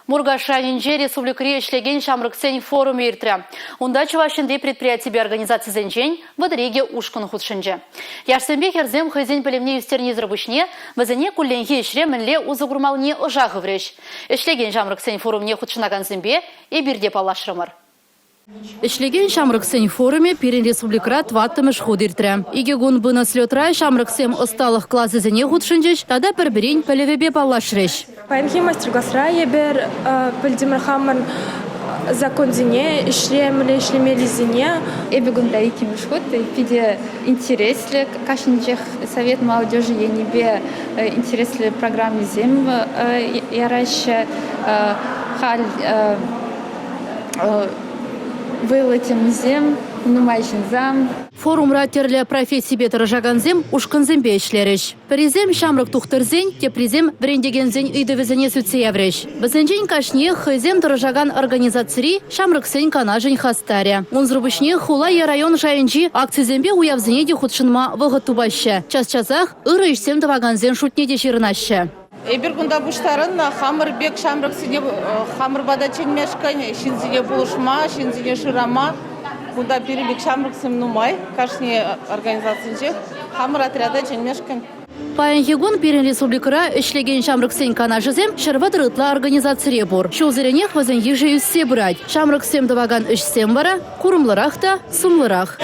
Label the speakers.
Speaker 1: Муркаш районӗнче республикӑри ӗҫлекен ҫамрӑксен форумӗ иртрӗ. Унта Чӑваш Енри предприятипе организацисенчен 32 ушкӑн хутшӑнчӗ. Яшсемпе хӗрсем хӑйсен пӗлӗвне ӳстернисӗр пуҫне вӗсене кулленхи ӗҫре мӗнле усӑ курмаллине ӑша хыврӗҫ. Ӗҫлекен ҫамрӑксен форумне хутшӑнакансемпе эпир те паллашрӑмӑр. Ӗҫлекен ҫамрӑксен форумӗ пирӗн республикӑра тӑваттӑмӗш хут иртрӗ. Икӗ кун пынӑ слетра ҫамрӑксем ӑсталӑх класӗсене хутшӑнчӗҫ тата пӗр-пӗрин пӗлӗвӗпе паллашрӗҫ.
Speaker 2: Паянхи мастер-класра эпир пӗлтӗмӗр хамӑр законсене, ӗҫре мӗнле ӗҫлемеллисене.
Speaker 3: Эпӗ кунта иккӗмӗш хут. Питӗ интереслӗ. Кашнинчех Совет молодежи енӗпе интереслӗ программисем яраҫҫӗ. Халь вӑйлӑ темӑсем, нумай ҫынсам.
Speaker 1: Форумра тӗрлӗ профессипе тӑрӑшакансем ушкӑнсемпе ӗҫлерӗҫ. Пӗрисем ҫамрӑк тухтӑрсен, теприсем вӗрентекенсен ыйтӑвӗсене сӳтсе яврӗҫ. Вӗсенчен кашниех хӑйсем тӑрӑшакан организацири ҫамрӑксен канашӗн хастарӗ. Унсӑр пуҫне хула е район шайӗнчи акцисемпе уявсене те хутшӑнма вӑхӑт тупаҫҫӗ. Час-часах ырӑ ӗҫсем тӑвакансен шутне те ҫырӑнаҫҫӗ.
Speaker 4: Эпир кунта пуҫтарӑннӑ хамӑр пек ҫамрӑксене хамӑр пата чӗнмешкӗн, ҫынсене пулӑшма, ҫынсене шырама. Кунта пирӗн пек ҫамрӑксем нумай, кашни организацинчех хамӑр отряда чӗнмешкӗн.
Speaker 1: Паянхи кун пирӗн республикӑра ӗҫлекен ҫамрӑксен канашӗсем 130 ытла организацире пур. Ҫулсеренех вӗсен йышӗ ӳссе пырать. Ҫамрӑксем тӑвакан ӗҫсем вара курӑмлӑрах та сумлӑрах.